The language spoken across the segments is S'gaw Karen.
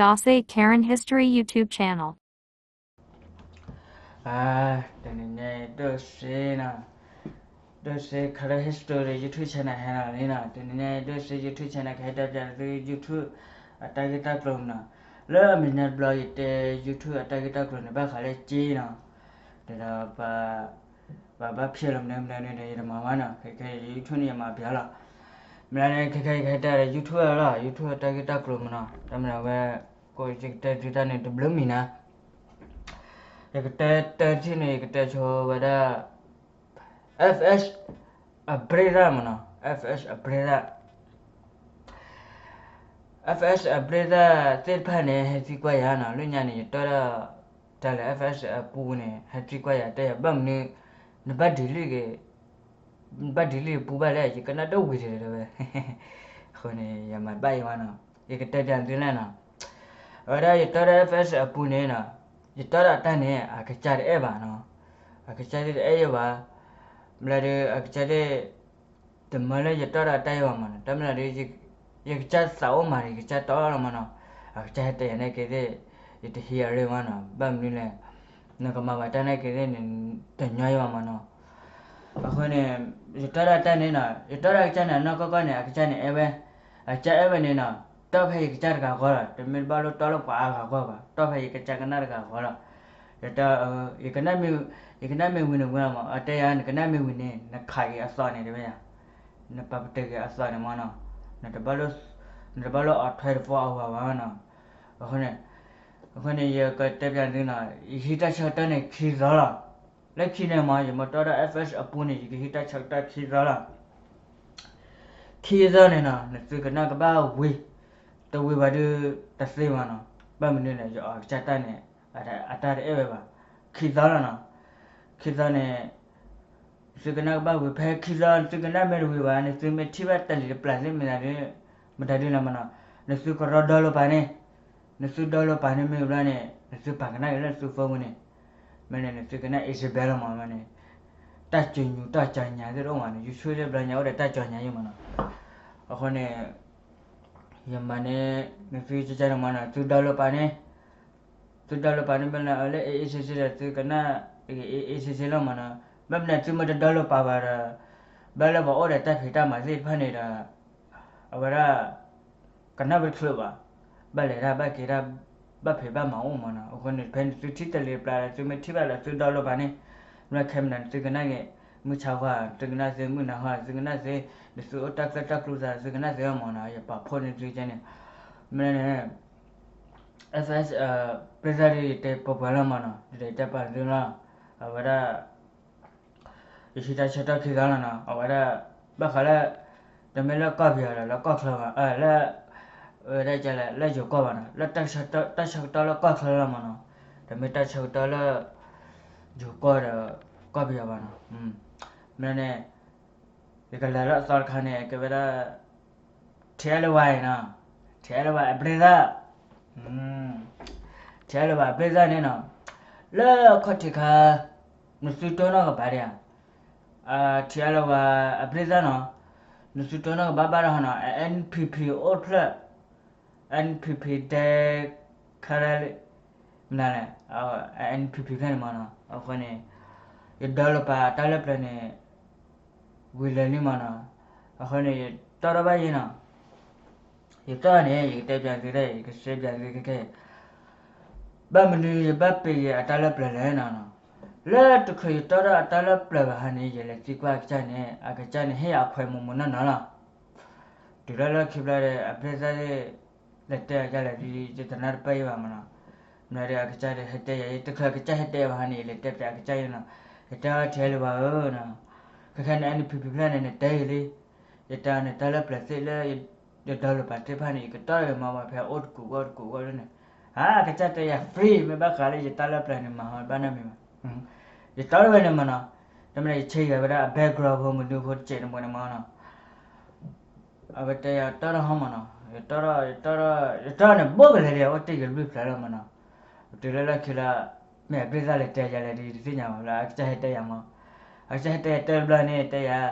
Dawsey Karen History YouTube channel. တနံၤညါအံၤ ဒိၣ်စ့နီၤ, ဒိၣ်စ့ Karen History YouTube channel ဟဲနီၤလံနီၤ, တနံၤညါအံၤ ဒိၣ်စ့ YouTube channel ကဟဲတဲပျးသု YouTube အတၢ်ဂ့ၢ်တၢ်ကျိၤမနီၤ, လၢအမဲာ်ညါတဘျီယတဲ YouTube အတၢ်ဂ့ၢ်တၢ်ကျိၤန့ၣ် ဘၣ်ဃးလၢက့နီၤ, ဒီး ပှၤဘၣ်ဖျဲးလီၤမနုၤမနုၤန့ၣ်ဒီး ယတမၤဝဲနီၤ, ခဲခဲ YouTube န့ၣ် ယမၤပျးလီၤ, မနုၤန့ၣ် ခဲခဲ ယကဟဲတဲဒီး YouTube လီၤ, YouTube အတၢ်ဂ့ၢ်တၢ်ကျိၤမနီၤ, တမနုၤဝဲ ကိးယကတဲသုတၢ်န့ၣ် တဘျုးမံၤနၤ, ယကတဲတၢ်ထံၣ်န့ၣ် ယကတဲဆိဝဲဒၣ် F S အဘြ့ၣ်သၣ်မနီၤ, F S အဘြ့ၣ်သၣ် F S အဘြ့ၣ်သၣ်သ့ၣ်တဖၣ်န့ၣ် ဟဲသံကွၢ်ယၤနီၤ, လၢညါန့ၣ် ယတီၢ်ဒၣ် တၢ်လၢ F S အပူၤန့ၣ် ဟဲသံကွၢ်ယၤ တဲယၤ ဘၣ်မနုၤ နဘၣ် delete က့ၤ နဘၣ် delete ပူၤဘၣ်လဲၣ်, ယကနၣ်ဒိၣ်ဝံၤတတဲဝဲ, အဃိန့ၣ် ယမၤဘၣ်ယံၤဝဲနီၤ, ယကတဲပျးသုလဲၣ်နီၤ, အဝဲဒၣ်ယတီၢ်ဒၣ် F S အပူၤန့ၣ်နီၤ, ယတီၢ်ဒၣ်အတၢ်န့ၣ် အကစၢ်တအဲၣ်ဘၣ်နီၤ, အကစၢ်သ့ၣ်တအဲၣ်ယၤဘၣ်, ဘျီဒီးအကစၢ်သ့ၣ် တမၢလၢယတီၢ်ဒၣ်အတၢ်အံၤဘၣ်မနီၤ, တမ့ၢ်လၢ ယကစၢ်သးအိၣ်မၤဒီး ယကစၢ်တီၢ်လီၤမနီၤ, အကစၢ်ဟဲတဲယၤန့ၣ်က့ၤသ့ၣ် ယတဟံးအရ့ဝဲနီၤ, ဘၣ်မနုၤလဲၣ်, နကမၤဘၣ်တၢ်န့ၣ်က့ၤသ့ၣ်န့ၣ် တညီယၤဘၣ်မနီၤ, အဃိန့ၣ် ယတီၢ်ဒၣ်တၢ်န့ၣ်နီၤ, ယတီၢ်ဒၣ်အကစၢ်န့ၣ် အနီၢ်ကီၢ်ကီၢ်န့ၣ် အကစၢ်န့ၣ်အဲၣ်ဝဲ, အကစၢ်အဲၣ်ဝဲန့ၣ်နီၤ, တီၢ်ဖဲယကစၢ်တဂၤဃီလီၤ, တမ့ၢ်တဘၣ်လိၣ်တီၢ်လၢပှၤအါဂၤဃီဘၣ်, တီၢ်ဖဲယကစၢ်ကနၣ်တဂၤဃီလီၤ, ယကနၣ်မ့ၢ်ဝံၤန့ၣ်ဝံၤလီၤမး, အတဲယၤ နကနၣ်မ့ၢ်ဝံၤန့ၣ် နခးက့ၤအသီန့ၣ် တဲဝဲယၤ, နပာ်ပတုာ်က့ၤအသီန့ၣ်မနီၤ, နတဘၣ်လိၣ်အီၣ်ထွဲတပီအဝၤဘၣ်နီၤ, အဃိန့ၣ် အဃိန့ၣ် ယကတဲပျးသုနီၤ, ယဟံးတၢ်ဆၢကတီၢ်န့ၣ်ခံသီလီၤ, လၢခံန့ၣ်မး ယမ့ၢ်တီၢ်ဒၣ် F S အပူၤန့ၣ် ယကဟံးတၢ်ဆၢကတီၢ်ခံသီလီၤ, ခံသီန့ၣ်နီၤ နသုကနၣ်ကဘၣ်ဝံၤ, တဝံၤဘၣ်ဒုး တသ့ဘၣ်နီၤ, ဘၣ်မနုၤလဲၣ် ယအီၣ်ကစၢ်တၢ်န့ၣ် အတၢ်တအဲၣ်ဝဲဘၣ်, ခံသီလီၤနီၤ, ခံသီန့ၣ် သုကနၣ်ကဘၣ်ဝံၤ ဖဲခံသီ သုကနၣ်မ့ၢ်တဝံၤဘၣ် နသုမ့ၢ်ထံၣ်ဘၣ်တၢ်လံၤတပျၢ်သ့ၣ်မတၤဒုး မတၤဒုးလီၤမနီၤ, နသုကရီဒီလိာ်ပာ်န့ၣ်, နသုဒီလိာ်ပာ်န့ၣ်မ့ၢ်ဘျီန့ၣ် နသုပာ်ကနၣ်က့ၤလၢနသု phone ပူၤန့ၣ်, မ့ၢ်န့ၣ် နသုကနၣ် Isabel လီၤမနီၤ, မ့ၢ်န့ၣ် တၢ်စူၤညူၤတၢ်စူၤညါသ့ၣ်တအိၣ်မးနီၤ, YouTube သ့ၣ်ဘျီညါအိၣ်ဒီးတၢ်စူၤညါယံၤမနီၤ, အဃိန့ၣ် ယမၤန့ၣ် နသုကကန့ၣ်မနီၤ သုဒီလိာ်ပာ်န့ၣ် သုဒီလိာ်ပာ်န့ၣ် ဘၣ်လၢအလၢ A A C C ဒီး သုကနၣ် A A C C လီၤမနီၤ, ဘၣ်မနုၤသုမ့ၢ်တဒီလိာ်ပာ်ဘၣ်ဒီး ဘၣ်လၢပှၤအိၣ်ဒီးတၢ်ဖံးတၢ်မၤသ့ၣ်တဖၣ်န့ၣ်ဒီး အဝဲဒၣ် ကနၣ်ဝဲတချုးဘၣ်, ဘၣ်လဲၤတၢ်ဘၣ်က့ၤတၢ် ဘၣ်ဖံးဘၣ်မၤအိၣ်မနီၤ, အဃိန့ၣ် ဖဲန့ၣ်သုထံၣ်တၢ်လံၤတပျၢ်ဒီး သုမ့ၢ်ထံၣ်ဘၣ်ဒီး သုဒီလိာ်ပာ်န့ၣ်, မ့ၢ်ခဲမနၤ သုကနၣ်က့ၤ မုၢ်ဆါဟါ သုကနၣ်သု မုၢ်နၤဟါ သုကနၣ်သု, ဒ်သုအိၣ်တၢ်ကျၢၢ်တၢ်ကျူသး သုကနၣ်သုမနီၤ, ယပာ်ဖှိၣ်န့ၢ်သုကန့ၣ်, မ့ၢ်န့ၣ် FS ပျဲၢ်သၣ်ဒ်ယတဲပှဲၤပှဲၤလီၤမနီၤ, ဒ်ယတဲပာ်သုလီၤ, အဝဲဒၣ် ယဟံးတၢ်ဆၢကတီၢ်ခံသီလီၤနီၤ, အဝဲဒၣ် ဘၣ်ဃးလၢ တမ့ၢ်လၢကီၢ်ပယီၤဒီး လၢကီၢ်ချၢဘၣ်, လၢ ဝဲဒၣ်ကလဲၣ် လၢယိၤကီၢ်ဘၣ်နီၤ, လၢတၢ်ဆၢကတီၢ်လၢကီၢ်ချၢလီၤမနီၤ, တမ့ၢ်တၢ်ဆၢကတီၢ်လၢ ယိၤကီၢ်ဒီး ကီၢ်ပယီၤဘၣ်နီၤ, မ့ၢ်န့ၣ် ယကလဲၤလၢအသီတခါန့ၣ် ကဲဝဲဒၣ် ထံအလဲဝါအံၤနီၤ, ထံအလဲဝါအဘျ့သၣ်, ထံအလဲဝါအဘျ့သၣ်န့ၣ်နီၤ, လၢအခီၣ်ထံးခါ နသုတိၢ်နီၣ်ကဘၣ်ဒံးဧါ, ထံအလဲဝါအဘျ့သၣ်နီၤ, နသုတိၢ်နီၣ်ကဘၣ်ဘၣ်ဒီးဟီနီၤ, NPP အိၣ်တဖျၢၣ် NPP ဒဲ ခါရလဲၣ် မနုၤလဲၣ် NPP ဖျၢၣ်န့ၣ်မနီၤ, အဃိန့ၣ် ယဒီလိာ်ပာ်တၢ်လၢပျၢၤန့ၣ် ဝံၤလၢာ်လံမနီၤ, အဃိန့ၣ် ယတီၢ်ထီၣ်ဘၣ်ယဲနီၤ, ယတီၢ်န့ၣ် ယကတဲပျးသုဒၣ် ယကစံးပျးသုခဲကဲ ဘၣ်မနုၤယဘၣ်ပ့ၤက့ၤအတၢ်လၢပျၢၤလဲၣ်နီၤ, လၢတချုးယတီၢ်ထီၣ်အတၢ်လၢပျၢၤဘၣ်ဟါန့ၣ် ယလဲၤသံကွၢ်အကစၢ်န့ၣ် အကစၢ်န့ၣ် ဟ့ၣ်ယၤအခွဲးမူးမူးနီၢ်နီၢ်လီၤ. တုၤလၢလၢခံဘျီဒီး အဘျ့သၣ်သ့ၣ် လဲၤတဲအကစၢ်လဲၣ်ဒီး ယတနၢ်တပၢၢ်ယံၤဘၣ်မနီၤ, မ့ၢ်ဒီးအကစၢ်ဒီးဟဲတဲယၤ တချုးအကစၢ်ဟဲတဲဘၣ်ဟါန့ၣ် ယလဲၤတဲပျးအကစၢ်ယံၤနီၤ, ယတဲအီၤ ထံအလဲဝါဧၢနီၤ, ခဲခဲန့ၣ် NPP ဖျၢၣ်န့ၣ် နတဲယံၤလံ ယတဲအီၤန့ၣ် တၢ်လၢပျၢၤသ့ၣ်လၢ ယဒီလိာ်ပာ်သ့ၣ်တဖၣ်န့ၣ် ယကတီၢ်ဂ့ၤမးဝဲ ဖဲအိၣ်တကူာ်ဂီၢ်တကူာ်ဂီၢ်လၢန့ၣ်, အကစၢ်တဲယၤ free မ့ၢ်ဘၣ်ဃးလၢယတၢ်လၢပျၢၤန့ၣ်မၤဟီဘၣ်နီတမံၤဘၣ်, ယတီၢ်ဝဲန့ၣ်မနီၤ, တမ့ၢ်ဒီးယဆ့ဂၤဝဲဒၣ်အ background ဖိမနုၤဖိတစဲးတမှဲးန့ၣ်မနီၤ, အဝဲတဲယၤတီၢ်ထီၣ်ဟီမနီၤ, ယတီၢ်ထီၣ် ယတီၢ်ထီၣ် ယတီၢ်န့ၣ် ဘိၣ်ကလဲၤလံ အအိၣ်တ့ၢ်ယလွံၢ်ဖျၢၣ်လီၤမနီၤ, တုၤလၢလၢခံလၢ မ့ၢ်အဘျ့သၣ်လဲၤတဲယၤလဲၣ်ဒီး ယတသ့ၣ်ညါဘၣ်လၢ အကစၢ်ဟဲတဲယၤမး, အကစၢ်ဟဲတဲယၤတဘျီန့ၣ် တဲယၤ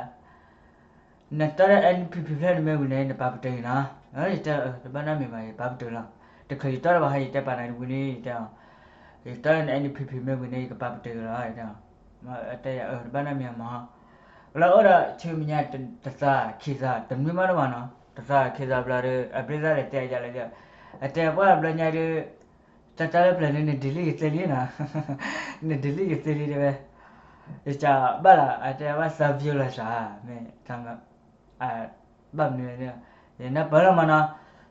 နတီၢ်လၢ NPP ဖျၢၣ်န့ၣ်မ့ၢ်ဝံၤန့ၣ် နပာ်ပတုာ်အံၤနီၤ, ယတဲ တဘၣ်နီတမံၤဘၣ် ယပာ်ပတုာ်လီၤ, တချုးယတီၢ်တၢ်ဘၣ်ဟါ ယတဲပာ်နၤတဝံၤလံ ယတဲအီၤ, ယတီၢ်လၢန NPP မ့ၢ်ဝံၤန့ၣ် ယကပာ်ပတုာ်လီၤ ယတဲအီၤ, တဲယၤအၢ တဘၣ်နီတမံၤမး, လၢအိၣ်ဒီးဆူမဲာ်ညါတသးခံသး တနွံမးတမးနီၤ တသးခံသးဘျီဒီး အပျ့ၤသၣ်လဲၤတဲယၤလၢ, အတဲပှၢ်ဘျီညါဒီး တၢ်တၢ်လၢပျၢၤန့ၣ် န delete ယသ့လံနီၤ, န delete ယသ့လံတဲဝဲ, ယကဘၣ်လီၤ အတဲဘၣ်သး view လီၤစၢ် မ့ၢ် ဘၣ်မနုၤလဲၣ်, ယနၢ်ပၢၢ်လီၤမးနီၤ,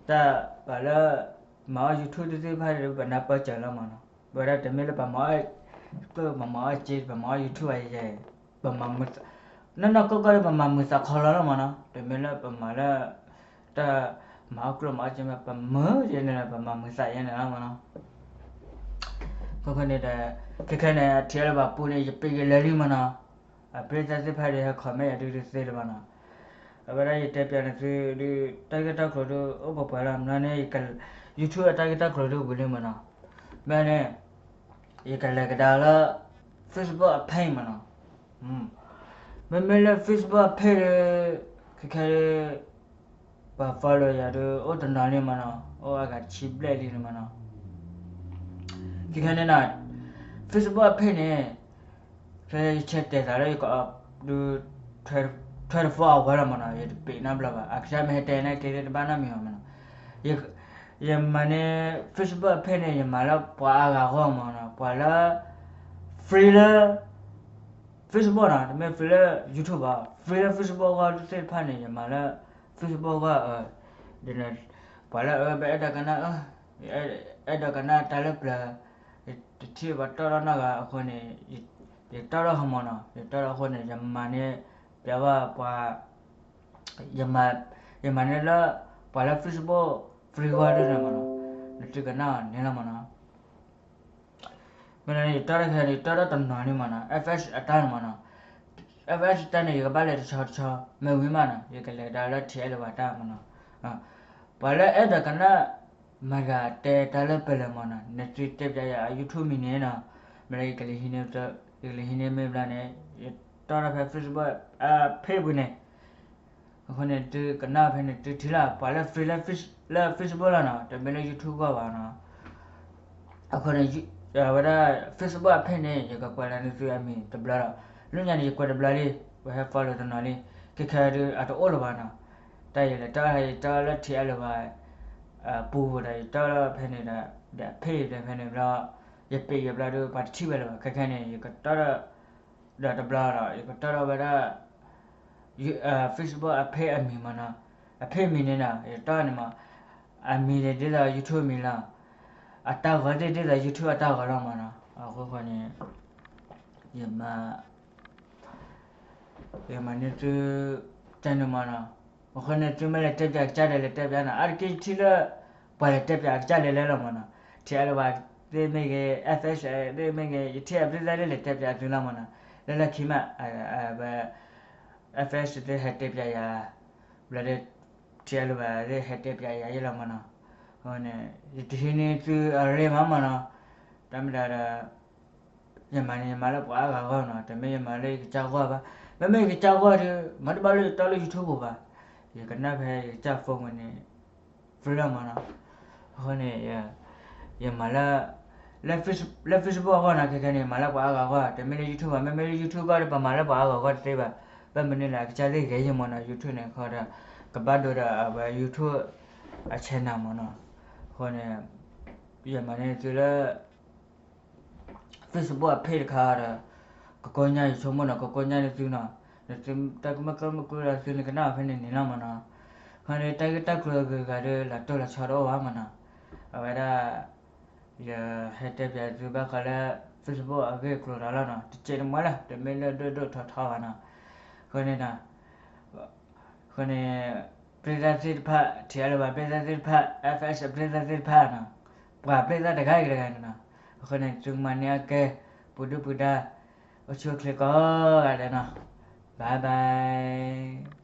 တၢ်ပှၤလၢ မၤအီၣ် YouTube သ့ၣ်တဖၣ်ဒီး ပနၢ်ပၢၢ်စၢၤလီၤမးနီၤ, ဝဲဒၣ်တမ့ၢ်လၢပမၤအီၣ်, ပမၤအီၣ်က့ ပမၤအီၣ် YouTube ဘၣ်ယဲ, ပမၤမုာ်သး, နီၢ်နီၢ်ကီၢ်ကီၢ်ဒီး ပမၤမုာ်သးခီလီၤလီၤမးနီၤ, တမ့ၢ်လၢပမၤလၢ တၢ်မၤအီၣ်ကျိၣ်မၤအီၣ်စ့မ့ၢ် ပမုာ်ယဲန့ၣ်လီၤ ပမၤမုာ်သးယဲန့ၣ်လီၤမးနီၤ, အဃိန့ၣ်ဒီး ခဲခဲန့ၣ် ထံၣ်လၢပှၤပူၤန့ၣ် ယပ့ၤက့ၤလၢာ်လံမးနီၤ, အပျ့ၤသၣ်သ့ၣ်တဖၣ်ဒီး ဟဲ comment ယၤဒုးတသ့လၢၤဘၣ်နီၤ, အဝဲဒၣ်ယတဲပျးန့ၣ်သုဒုး တၢ်ဂ့ၢ်တၢ်ကျိၤဒုး အိၣ်ပှဲၤပှဲၤလီၤ မ့ၢ်န့ၣ် YouTube အတၢ်ဂ့ၢ်တၢ်ကျိၤဒုးဝံၤလံမးနီၤ, မ့ၢ်န့ၣ် ယကလဲၤကဒါလၢ Facebook အ page မးနီၤ, မ့မ့ၢ်လၢ Facebook အ page ဒီး ခဲခဲ ပှၤ follow ယၤဒုး အိၣ်တနီၤလံမးနီၤ, အိၣ်အဂၤတဆံဘျဲၣ်လံန့ၣ်မးနီၤ, ခဲခဲန့ၣ်နီၤ, Facebook အ page န့ၣ် ဖဲယဆဲးတဲာ်သးလၢယကဒုး ထွဲတဖီအဝဲလီၤမးနီၤ, ယတပ့ၤနီတဘျီဘၣ်, အကစၢ်မ့ၢ်ဟဲတဲန့ၣ်က့ၤတဘၣ်နီတမံၤဘၣ်မးနီၤ, ယမၤန့ၢ် Facebook အ page န့ၣ် ယမၤလၢပှၤအါဂၤအဂီၢ်မးနီၤ, ပှၤလၢ free လၢ Facebook နီၤ, တမ့ၢ် free လၢ YouTube ဘၣ်, free လၢ Facebook အဂီၢ်သ့ၣ်တဖၣ်န့ၣ် ယမၤလၢ Facebook အဂီၢ်, ဒ်န့ၣ် ပှၤလၢအဝဲပအဲၣ်ဒိးကနၣ် အဲၣ်ဒိးကနၣ်တၢ်လၢပျၢၤ, တထံၣ်ဘၣ်တီၢ်ထီၣ်နီတဂၤအဃိန့ၣ်, ယတီၢ်ထီၣ်ဟီမးနီၤ, ယတီၢ်ထီၣ်အဃိန့ၣ် ယမၤန့ၢ် ပျဲဝဲပှၤ ယမၤန့ၢ်လၢ ပှၤလၢ Facebook free ဂီၢ်ဒ်န့ၣ်မးနီၤ, နသုကနၣ်အီၤန့ၣ်လီၤမးနီၤ, မ့ၢ်လၢယတီၢ်တၢ်ခဲန့ၣ် ယတီၢ်ထီၣ်တနီၤန့ၣ်မးနီၤ, FS အတၢ်န့ၣ်မးနီၤ, FS တၢ်န့ၣ် ယကဘၣ်လဲၤတဆီတဆီ မ့ၢ်ဝံၤမးနီၤ ယကလဲၤကဒါလၢ ထံအဲၣ်လၢၤဘၣ်တၢ်မးနီၤ, ပှၤလၢအဲၣ်ဒိးကနၣ် မတၤဂၤတဲတၢ်လၢပျၢၤမးနီၤ, နသုတဲပျးယၤအ YouTube မံၤန့ၣ်နီၤ, မ့ၢ်လၢယကလဲၤဟံးန့ၢ်, ယကလဲၤဟံးန့ၢ်မ့ၢ်ဘျီန့ၣ် ယတီၢ်ထီၣ်ဖဲ Facebook အ page ပူၤန့ၣ်, အဃိန့ၣ် သုကနၣ်ဖဲန့ၣ် သုထံၣ်လီၤ ပှၤလၢ free လၢ လၢ Facebook လီၤနီၤ, တမ့ၢ်လၢ YouTube ဂီၢ်ဘၣ်နီၤ, အဃိန့ၣ် အဝဲဒၣ် Facebook အ page န့ၣ် ယကကွဲးလီၤန့ၢ်သုအမံၤတဘျီဒီး, လၢညါန့ၣ် ယကွဲးတဘျီလံ, ပှၤဟဲ follow တနီၤလံ, ခဲခဲဒုးအတအိၣ်လၢၤဘၣ်နီၤ, တၢ်ယလဲၤတီၢ် ယတီၢ်လၢထံအဲၣ်လၢၤဘၣ် ပူၤဒီး ယတီၢ်လၢဖဲန့ၣ်ဒီး ဒီး page ဒီးဖဲန့ၣ်ဘျီ, ယပ့ၤယဘျီဒုး ပှၤတထံၣ်ဝဲလၢၤဘၣ်, ခဲခဲန့ၣ် ယကတီၢ်ဒီး ဒီးတဘျီဒီး ယကတီၢ်ထီၣ်ဝဲဒၣ် Facebook အ page အမံၤမးနီၤ, အ page မံၤန့ၣ်နီၤ ယတီၢ်န့ၣ်မး, အမံၤန့ၣ်ဒ်သိး YouTube မံၤလီၤ, အတၢ်ဂီၤသ့ၣ်ဒ်သိး YouTube အတၢ်ဂီၤလီၤမးနီၤ, အဃိဃိန့ၣ် ယမၤ ယမၤန့ၢ်သု တၢ်န့ၣ်မးနီၤ, အဃိန့ၣ် သုမ့ၢ်လဲၤတဲပျးကစၢ်ဒီး လဲၤတဲပျးနီၤ, အါတက့ၢ်ယထံၣ်လၢ ပှၤလဲၤတဲပျးကစၢ်လဲၤလဲၤလီၤမးနီၤ, ထံအဲၣ်လၢၤဘၣ်သ့ၣ်မ့ၢ်ဂ့ၤ FS သ့ၣ်မ့ၢ်ဂ့ၤ ယထံၣ်အပျ့ၤသၣ်သ့ၣ်လဲၤတဲပျးသုလီၤမးနီၤ, လၢလၢခံမး ဝဲ FS သ့ၣ်ဟဲတဲပျးယၤ, ဘျီဒီး ထံအဲၣ်လၢၤဘၣ်သ့ၣ်ဟဲတဲပျးယၤယဲလီၤမးနီၤ, အဃိန့ၣ် ယတဟံးန့ၢ်သုအရ့မးမးနီၤ, တၢ်မ့ၢ်ဒၣ်ဒီး ယမၤန့ၣ် ယမၤလၢပှၤအါဂၤဂီၢ်နီၤ, တမ့ၢ်ယမၤလၢယကစၢ်ဂီၢ်ဘၣ်, မ့မ့ၢ်ယကစၢ်ဂီၢ်ဒီး မ့တဘၣ်လၢယတီၢ်လၢ YouTube ပူၤဘၣ်, ယကနၣ်ဖဲယကစၢ် phone ဝဲန့ၣ် free လီၤမးနီၤ, အဃိန့ၣ် ယမၤလၢ လၢ Facebook အဂီၢ်နီၤ, ခဲခဲန့ၣ် ယမၤလၢပှၤအါဂၤဂီၢ်, တမ့ၢ်လၢ YouTube ဘၣ်, မ့မ့ၢ်လၢ YouTube ဂီၢ်ဒီး ပမၤလၢပှၤအါဂၤဂီၢ်တသ့ဘၣ်, ဘၣ်မနုၤလဲၣ် အကစၢ်သ့ၣ်ဂဲၤယံၤမးနီၤ, YouTube န့ၣ်ခီဒီး ကဘၣ်ဒိဒီးအဝဲ YouTube အ channel မးနီၤ, အဃိန့ၣ် ယမၤန့ၢ်သုလၢ Facebook အ page တခါဒီး ကကိးညါယဆိကမိၣ်နီၤ, ကကိးညါန့ၢ်သုနီၤ, နသုတၢ်ကမၢကမၢကမၢဒီးသုန့ၣ်ကနၣ်အီၤဖဲန့ၣ်န့ၣ်လီၤမးနီၤ, အဃိန့ၣ် တၢ်ဂ့ၢ်တၢ်ကျိၤအဂုၤအဂၤဒီး လီၤတိၢ်လီၤဆီတအိၣ်ဘၣ်မးနီၤ, အဝဲဒၣ် ယဟဲတဲပျးသုဘၣ်ဃးလၢ Facebook အဂ့ၢ်အကျိၤဒီးလီၤနီၤ, တစဲးတမှဲလၢ တမ့ၢ်လၢဒိၣ်ဒိၣ်ထီထီဘၣ်နီၤ, အဃိန့ၣ် အဃိန့ၣ် ပျ့ၤသၣ်သ့ၣ်တဖၣ် ထံအဲၣ်လၢၤဘၣ်ပျ့ၤသၣ်သ့ၣ်တဖၣ် FS အပျ့ၤသၣ်သ့ၣ်တဖၣ်နီၤ, ပှၤပျ့ၤသၣ်တဂၤဂ့ၤတဂၤန့ၣ်နီၤ, အဃိန့ၣ် သုကမၤန့ၢ်အကဲ ပူၤဒုၣ်ပူၤဒါ အိၣ်ဆူၣ်အိၣ်ချ့ကိးဂၤဒဲးနီၤ, bye bye.